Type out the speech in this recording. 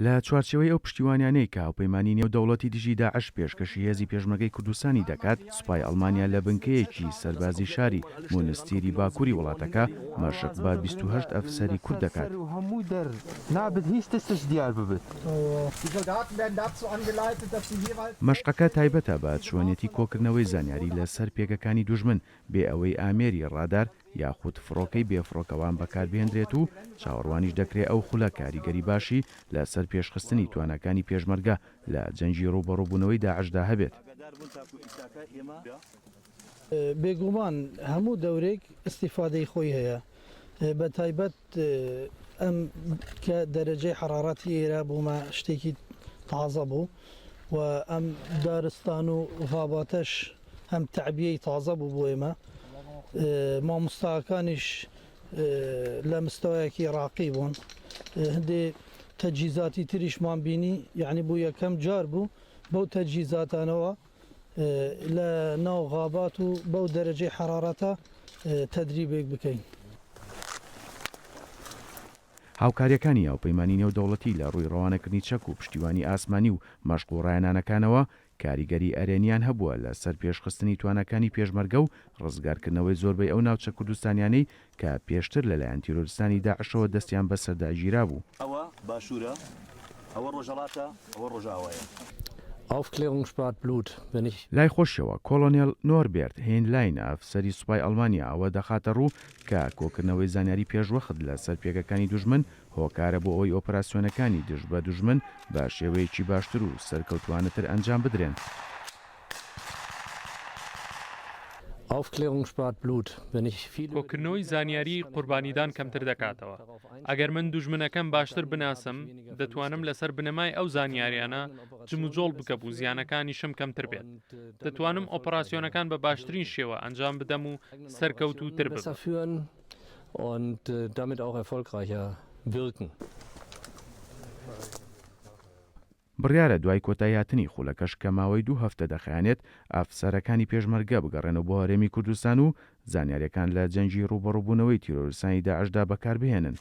لە چوارچێوەی ئەو پشتیوانیانەی کە هاوپەیمانی نێودەوڵەتی دژی داعش پێشکەشی هێزی پێشمەرگەی کوردستانی دەکات، سوپای ئەڵمانیا لە بنکەیەکی سەربازی شاری مونستیری باکووری وڵاتەکە مەشق بە 28 ئەفسەری کورد دەکات. مەشقەکە تایبەتە بە چۆنیەتی کۆکردنەوەی زانیاری لەسەر پێگەکانی دوژمن بێ ئەوەی ئامێری ڕادار یاخود فڕۆکەی بێفڕۆکەوان بەکاربهێندرێت و چاوەڕوانیش دەکرێ ئەو خولە کاریگەری باشی لەسەر پێشخستنی تواناکانی پێشمەرگە لە جەنگی ڕووبەڕووبوونەوەی داعشدا هەبێت. بێگومان هەموو دەورێک ئیستیفادەی خۆی هەیە بە تایبەت ئەم کە دەرەجەی حەڕاڕەتی ئێرە بوومە شتێکی تازە بوو و ئەم دارستان و غاباتەش هەم تەعبیەی تازە بوو بۆ ئێمە مامۆستاکانیش لە مستەوایەکی ڕاقی بوون هەندێ تەجهیزاتی تریشمان بینی یعنی بۆ یەکەم جار بوو بەو تەجهیزاتانەوە لە ناو غابات و بەو دەرەجەی حەرارەتە تەدریبێک بکەین. هاوکارییەکانی هاوپەیمانی نێودەوڵەتی لە ڕووی ڕەوانەکردنی چەک و پشتیوانی ئاسمانی و مەشق و ڕاهێنانەکانەوە کاریگەری ئەرێنییان هەبووە لە سەر پێشخستنی تواناکانی پێشمەرگە و ڕزگارکردنەوەی زۆربەی ئەو ناوچە کوردستانیانەی کە پێشتر لەلایەن تیرۆرستانی داعشەوە دەستیان بەسەردا گیرابوو. ئەوە باشوورە، ئەوە ڕۆژهەڵاتە، ئەوە ڕۆژئاوایە. Aufklärung spart Blut, wenn ich. لای خۆشیەوە کۆڵۆنێڵ نۆربێرت هێینلاین ئەفسەری سوپای ئەڵمانیا ئەوە دەخاتە ڕوو کە کۆکردنەوەی زانیاری پێشوەخت لە سەر پێگەکانی دوژمن هۆکارە بۆ ئەوەی ئۆپەراسیۆنەکانی دژ بە دوژمن بە شێوەیەکی باشتر و سەرکەوتووانەتر ئەنجام بدرێن. Aufklärung spart Blut, wenn ich viel über die کۆکردنەوەی زانیاری قوربانیدان کەمتر دەکاتەوە. ئەگەر من دوژمنەکەم باشتر بناسم، دەتوانم لەسەر بنەمای ئەو زانیاریانە جموجۆڵ بکەم و زیانەکانیشم کەمتر بێت. دەتوانم ئۆپەراسیۆنەکان بە باشترین شێوە ئەنجام بدەم و سەرکەوتووتر بم. und damit auch erfolgreicher wirken. بڕیارە دوای کۆتاییهاتنی خولەکەش کە ماوەی دوو هەفتە دەخایەنێت، ئەفسەرەکانی پێشمەرگە بگەڕێنەوە بۆ هەرێمی کوردستان و زانیارییەکان لە جەنگی ڕووبەڕووبوونەوەی تیرۆریستانی داعشدا بەکاربهێنن.